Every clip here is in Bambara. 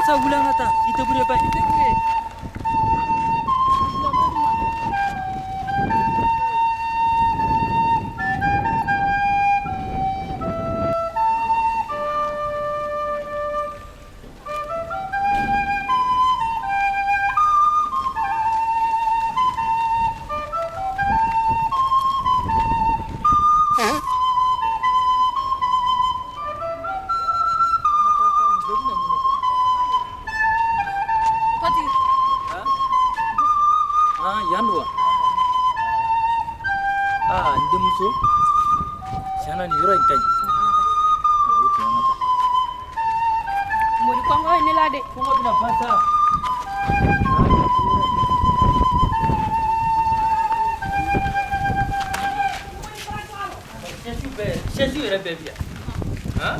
Sa wuli an ka taa, i débrouiller ba ye. Ah, yan don wa? Ah, n denmuso, tiɲɛ na nin yɔrɔ in ka ɲi. Ok, an ka taa. Mori kɔngɔ ye ne la dɛ. Kɔngɔ bɛna ban sa. Sɛsiw bɛɛ, sɛsiw yɛrɛ bɛɛ bi yan. Han?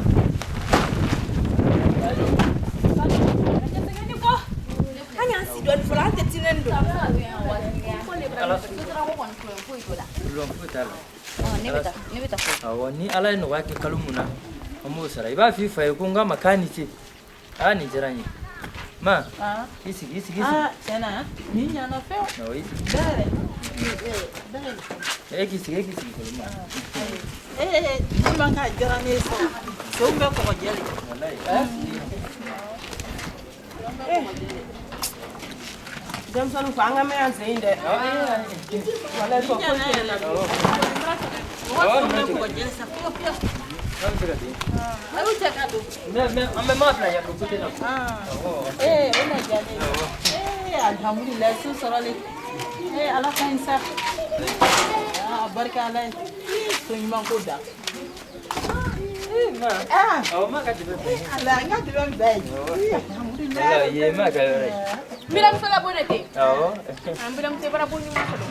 An y'an si dɔɔni fɔlɔ, an tɛ tinɛni don. Ala foyi t'a la. Ne bɛ taa, ne bɛ taa fɔlɔ. Awɔ, ni Ala ye nɔgɔya kɛ kalo mun na, an b'o sara. I b'a f'i fa ye ko n k'a ma k'a ni ce. Aa, nin diyara n ye. Ma, i sigi, i sigi, i sigi. Aa, tiɲɛ na nin ɲana fewu. Awɔ, i sigi. Dayɛlɛ dayɛlɛ. E k'i sigi, e k'i sigi fɔlɔ ma. Ee, nin man ka diyara ne ye sa. Sow bɛ kɔgɔjɛ le. Walayi, a y'a sigi. Denmisɛnninw fɔ an ka mɛn yan sen in dɛ. Walayi fɔ foyi tɛ ne la. Awɔ, minɛ tigɛ. Kɔgɔjɛ sa fiyewu fiyewu. An bɛ se ka den. A y'u cɛ ka don. Mais an bɛ maa bila yan côté la. Awɔ. Ee, o na diya ne ye. Ee, alihamudulilayi, so sɔrɔlen. Ee, Ala ka ɲi sa. Aa, a barika Ala ye. So ɲuman ko da. Ee, ma. Ah. Awɔ, ma ka dɛmɛ bɛɛ ye. Ala, n ka dɛmɛ bɛɛ ye. Alihamudulilayi. Walayi, ye ma ka yɔrɔ ye. N buramuso la bon de tɛ. Awɔ. An buramuso i bara bon ɲuman sɔrɔ.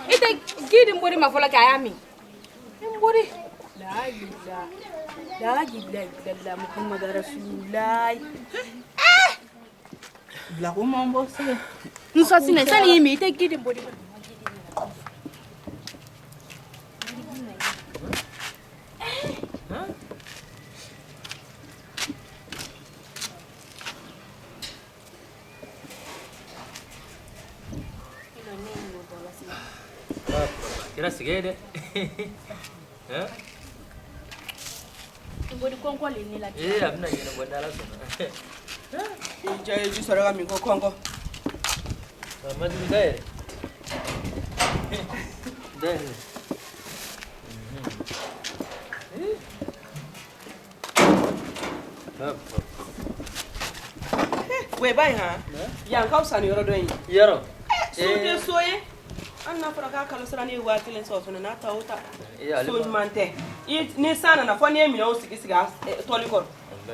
I tɛ ji di n bori ma fɔlɔ kɛ a y'a min. N bori. La ilaha la ilaha illallah Muhammadu Rasulullah. Bilako man bɔ se. N sɔsinɛ sani y'i min i tɛ ji di n bori ma. Kɛra sɛgɛn ye dɛ. Hein? N bori kɔnkɔ le ne la. Ee, a bɛna ɲɛnabɔ ni Ala sɔnna. I diya ye ji sɔrɔ ka min ko kɔngɔ. A ma jugu, dayɛlɛ. Dayɛlɛ. Hop, hop. Wa ba in han, yan ka fisa ni yɔrɔ dɔ in ye. Yɔrɔ. So tɛ so ye. Hali n'a fɔra k'a kalo sara ne ye 5000 sɔrɔ fana n'a ta o ta. Ee, ale So ma- ɲuman tɛ. Ni san nana fɔ n'i ye minɛnw sigi sigi a tɔli kɔrɔ.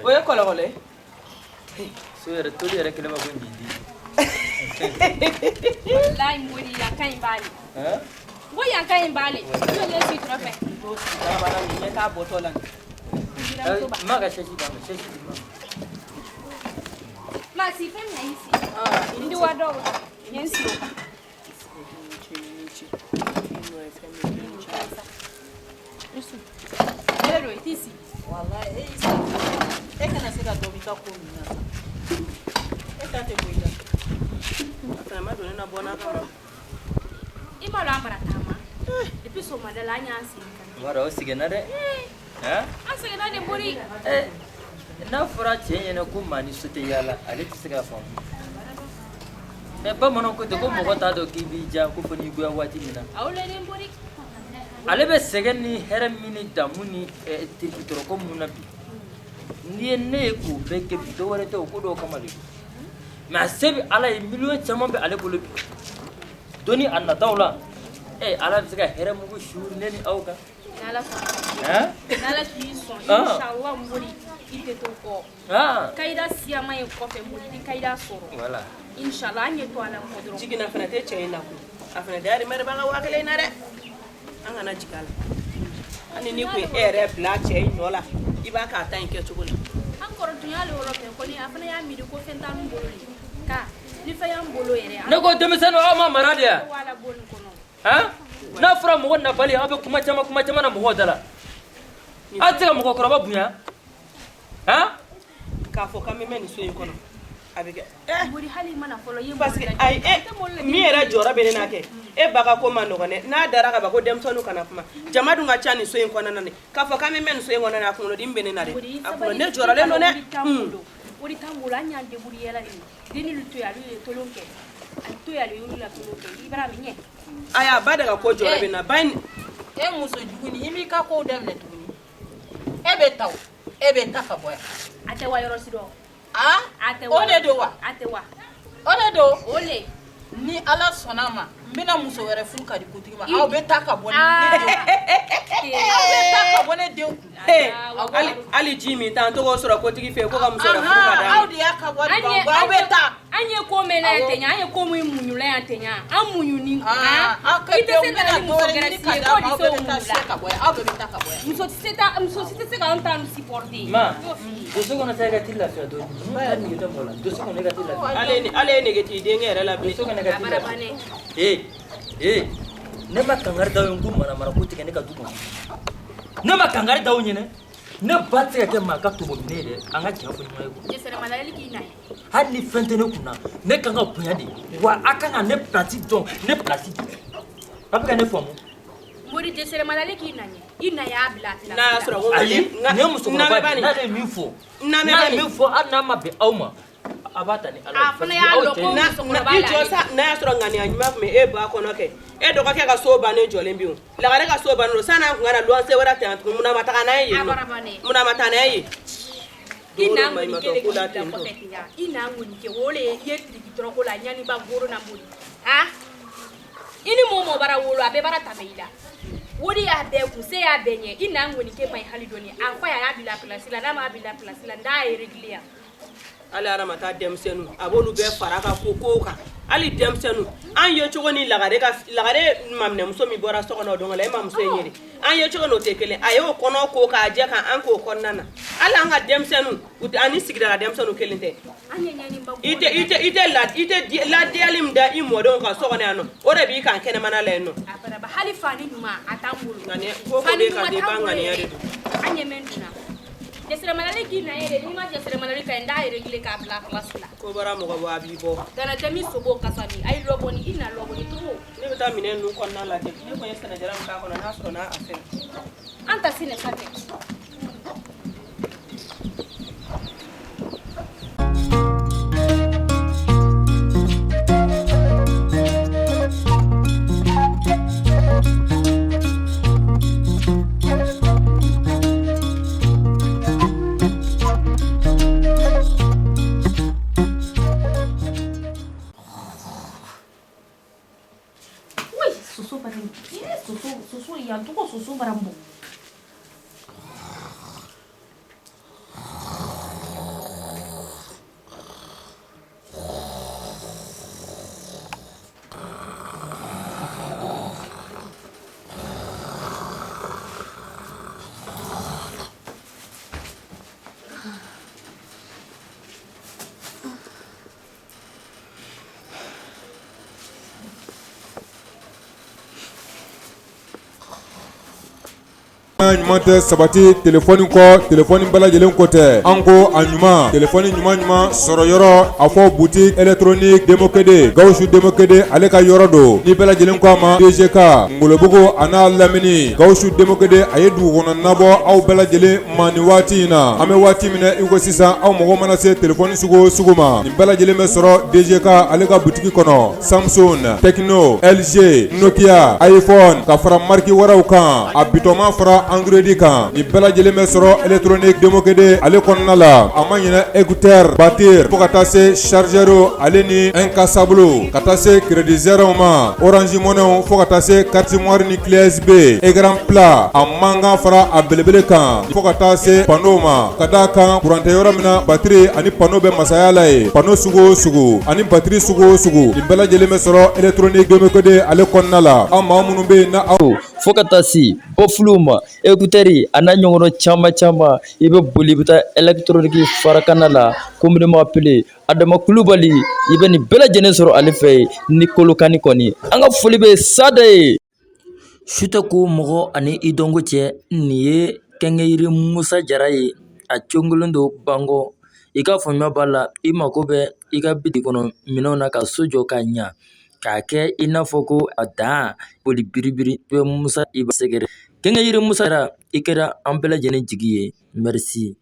O ye kɔlɔkɔlɔ ye. So yɛrɛ toli yɛrɛ kɛlen ma ko ɲindi. Walayi n bori yan ka ɲi b'ale. Hein? N ko yan ka ɲi b'ale. N ye si tɔrɔ fɛ. T'o sigi barabara nin ɲɛ t'a bɔtɔ la nin. Buramuso ba. Ma ka sɛsi d'a ma, sɛsi di ma. Ma si fɛn min na i si. N di wa dɔw n ye n sigi o kan. Ne don i t'i sigi. Walayi, e y'i sigi. E kana se ka dɔ b'i ka ko ninnu na sa. E ta tɛ bɔ i la. A fana ma don ne na bɔ n'a kama. I m'a dɔn an bara taama. Depuis sɔgɔmada la an y'an sigi ka na. O b'a dɔn o sɛgɛnna dɛ. Hein? An sɛgɛnna de Bori. Eh, n'a fɔra cɛ ɲɛna ko maa ni so tɛ yaala, ale tɛ se k'a faamu. Mais bamananw ko ten ko mɔgɔ t'a dɔn k'i b'i ja ko fo n'i goya waati min na. Aw le de Bori. Ale bɛ sɛgɛn ni hɛrɛ min ni damu ni tirikitɔrɔkɔ mun na bi, n'i ye ne ye k'o bɛɛ kɛ bi, dɔ wɛrɛ tɛ o ko dɔw kama de don. Mais a se bɛ Ala ye, miliyɔn caman bɛ ale bolo bi. Doni a nataw la, Ala bɛ se ka hɛrɛ mugu suuru ne ni aw kan. N'Ala sɔnna. Hein? N'Ala k'i sɔn, Ah. inshallah n Bori i tɛ to kɔ. Ah. Kayida siyama in kɔfɛ n Bori i tɛ kayida sɔrɔ. Voilà. Inshallah an ye to Ala kɔ dɔrɔn. Jiginna fana tɛ cɛ in na koyi. A fana dahirimɛ de b'an ka 5000 in na dɛ. An kana jigin a la. Hali ni kun ye e yɛrɛ bila cɛ in nɔ la, i b'a k'a ta in kɛ cogo la. An kɔrɔ tun y'ale yɔrɔ fɛ kɔni a fana y'a miiri ko fɛn t'an bolo de. Ka ni fɛn y'an bolo yɛrɛ. Ne ko denmisɛnninw aw ma mara de yan. Ko ala bon nin kɔnɔ. Han? N'a fɔra mɔgɔ nabali aw bɛ kuma caman kuma caman na mɔgɔw da la. Aw tɛ se ka mɔgɔkɔrɔba bonya. Han? K'a fɔ k'an bɛ mɛn nin so in kɔnɔ, a bɛ kɛ Mori, hali i mana fɔlɔ i ye parce que ayi, e min yɛrɛ jɔyɔrɔ bɛ ne na kɛ, e ba ka ko ma nɔgɔn dɛ. N'a dara ka ban ko denmisɛnninw kana kuma, jama dun ka ca nin so in kɔnɔna na, k'a fɔ k'an bɛ mɛn nin so in kɔnɔna na, a kunkolodimi bɛ ne na dɛ, a kunkolo ne jɔrɔlen don dɛ. O de t'an bolo, an y'an débrouiller la de. Denni lu to yen, alu ye tolon kɛ, a to yen, alu y'olu la tolon kɛ, i bara min ɲɛ. Ayi, a ba de ka ko jɔrɔ bɛ n na, ba in. E muso jugu, i m'i ka kow daminɛ tuguni. E bɛ taa o, e bɛ taa ka bɔ yan. A tɛ wa yɔrɔ si dɔn. Aa. A tɛ wa. O de don wa? A tɛ wa. O de don. O le. Ni Ala sɔnna a ma, n bɛna muso wɛrɛ furu ka di kotigi ma. Aw bɛ taa ka bɔ ne denw kun, aw bɛ taa ka bɔ ne denw kun. Hali ji min t'an tɔgɔ sɔrɔ kotigi fɛ ko ka muso wɛrɛ furu ka d'a ma. Aw de y'a ka wari ban, aw bɛ taa. An ye ko mɛn na yan ten, an ye ko min muɲula yan ten, an muɲuni. Aw ka I tɛ se denw ka na ni bɛna muso dɔ wɛrɛ gɛrɛ ɲini si ka ye d'a k'o ma, aw tɛ se bɛɛ o bɛ taa muɲu la. se ka bɔ yan, aw bɛɛ bɛ taa ka bɔ yan. Muso tɛ se ta, muso si tɛ se k'an ta supporter. Ma, dossier kɔnɔ sa, i ka t'i lafiya dɔɔni. Taa nege tɛ mɔgɔ la, dossier kɔnɔ, i ka t'i lafiya. Ale ye nege t'i denkɛ yɛrɛ la bilen. Dossier kɔnɔ, i ka A t'i bara lafiya. bannen. Ee ee, ne ma kangari d'aw ye n ko manamana ko tigɛ ne ka du kɔnɔ. Ne ma kangari d'aw ɲɛnɛ. Ne ba tɛ se ka kɛ maa ka tɔmɔminɛ ye dɛ, an ka tiɲɛ fɔ ɲɔgɔn ye quoi. Jɛsɛrɛ malali k'i na ye. Hali ni fɛn tɛ ne kun na, ne kan ka bonya de wa, a kan ka ne place dɔn, ne place dɔn. A bɛ ka ne faamu? Mori, jɛsɛrɛ malali k'i na ɲɛ. I na y'a bila a N'a y'a sɔrɔ ko Ayi, nin ye musokɔrɔba de ye, n'ale ye min fɔ, Namɛba n'a ye nin. min fɔ, hali n'a ma bɛn aw ma, a b'a ta ni Ala ye. A fana y'a Aw dɔn cɛ ko ye. musokɔrɔba I la jɔ ale. sa, n'a y'a sɔrɔ ŋaniya ɲuman tun bɛ e ba kɔnɔ kɛ, e dɔgɔkɛ ka so bannen jɔlen bɛ yen, Lagare ka so bannen don, sanni an kun ka na luwanse wɛrɛ ta yan tuguni, munna a ma taga n'a ye yen A nɔ? bara bannen. Munna a ma taa n'a ye yen? I Don o n'a don ŋɔni maɲumantɔ kelen ko k'i la bila ten tɔ. kɔfɛ ten ya. I n'a ŋɔni kɛ, o le ye i ye tiriki tɔrɔko la ɲaniba goro na Mori. Han? I ni mɔɔ mɔɔ bara wolo, a bɛɛ bara tɛmɛ i la. O de y'a bɛɛ kun, se y'a bɛɛ ɲɛ. I n'a ŋɔni kɛ man ɲi hali dɔɔni. A fa a y'a bila place la, n'a m'a bila place la, n t'a régler yan. Hali adama taa denmisɛnninw, a b'olu bɛɛ fara a ka ko kow kan. Hali denmisɛnninw, an ye cogo ni Lagare ka Lagare maminɛmuso min bɔra so kɔnɔ o don la, e ma muso in ye de, an ye cogo n'o tɛ kelen. A y'o kɔnɔ ko k'a jɛ kan an k'o kɔnɔna na. Hali an ka denmisɛnninw, u tɛ ani sigidala denmisɛnninw kelen tɛ. An ye ɲaniba I tɛ i tɛ i tɛ la i tɛ ladiyali min da i mɔdenw kan so kɔnɔ yan nɔ, o de b'i kan kɛnɛmana la yen nɔ. A baraba, hali fani ɲuman a t'an bolo. Ŋaniya ko ko Fani bɛ ka ɲuman di i t'an ba bolo ŋaniya de yɛrɛ. don. An ye mɛn dunna. Jɛsɛrɛ malali k'i na ye de, n'i ma jɛsɛrɛ malali ka ɲi, n t'a régler k'a bila place la. Ko bɔra mɔgɔ bɔ, a b'i bɔ. Gana jami sogo kasa ni ayi lɔbɔni, i na lɔbɔni cogo. Ne bɛ taa minɛn ninnu kɔnɔna lajɛ, ne ko n ye sɛnɛjalan min k'a kɔnɔ, n'a sɔrɔ n'a a fɛn. An ta sinɛ sa kɛ. Oui, soso bara, eh, soso, soso yan tɔgɔ soso bara n bɔ. Ɲuman tɛ sabati telefɔni kɔ, telefɔni bɛɛ lajɛlen ko tɛ. An ko a ɲuman, telefɔni ɲuman ɲuman sɔrɔ yɔrɔ, a fɔ boutique électronique Demokede, Gawusu Demokede, ale ka yɔrɔ don. Ni bɛɛ lajɛlen ko a ma DGK Ngolobugu a n'a lamini, Gawusu Demokede, a ye dugu kɔnɔ nabɔ aw bɛɛ lajɛlen ma nin waati in na. An bɛ waati min na i ko sisan, aw mago mana se telefɔni sugu o sugu ma, nin bɛɛ lajɛlen bɛ sɔrɔ DGK ale ka boutique kɔnɔ. Samsung, Tecno, LG, Nokia, iPhone, ka fara marque wɛrɛw kan, a bitɔnma fara Android kan, nin bɛɛ lajɛlen bɛ sɔrɔ électronique Demokede ale kɔnɔna la. A ma ɲinɛ écouteur, batterie, fo ka taa se chargeur ale ni incassable, ka taa se crédit zéro ma, Orange Money, fo ka taa se carte mémoire ni clé USB, écran plat, a mankan fara a belebele kan, fo ka taa se panneau ma. Ka d'a kan courant tɛ yɔrɔ min na, batterie ani panneau bɛ masaya la ye. Panneau sugu o sugu ani batterie sugu o sugu, nin bɛɛ lajɛlen bɛ sɔrɔ électronique Demokede ale kɔnɔna la. Aw maa minnu bɛ yen na aw Fo ka taa se bɔfiliw ma, écouteur a n'a ɲɔgɔnna caman caman, i bɛ boli, i bɛ taa électronique farakana la, communément appelé Adama Kulubali, i bɛ nin bɛɛ lajɛlen sɔrɔ ale fɛ yen ni Kolokani kɔni. An ka foli bɛ sada ye. Su tɛ ko mɔgɔ ani i dɔnko cɛ. Nin ye Kɛnkɛyiri Musa Jara ye, a congolen don Bankɔ. I ka faamuya b'a la, i mako bɛ i ka bitigi kɔnɔ minɛnw na ka so jɔ ka ɲa k'a kɛ i n'a fɔ ko a dan boli biribiri bɛ Musa i sɛgɛrɛ. Quincaillerie Musa i kɛra an bɛɛ lajɛlen jigi ye. Merci.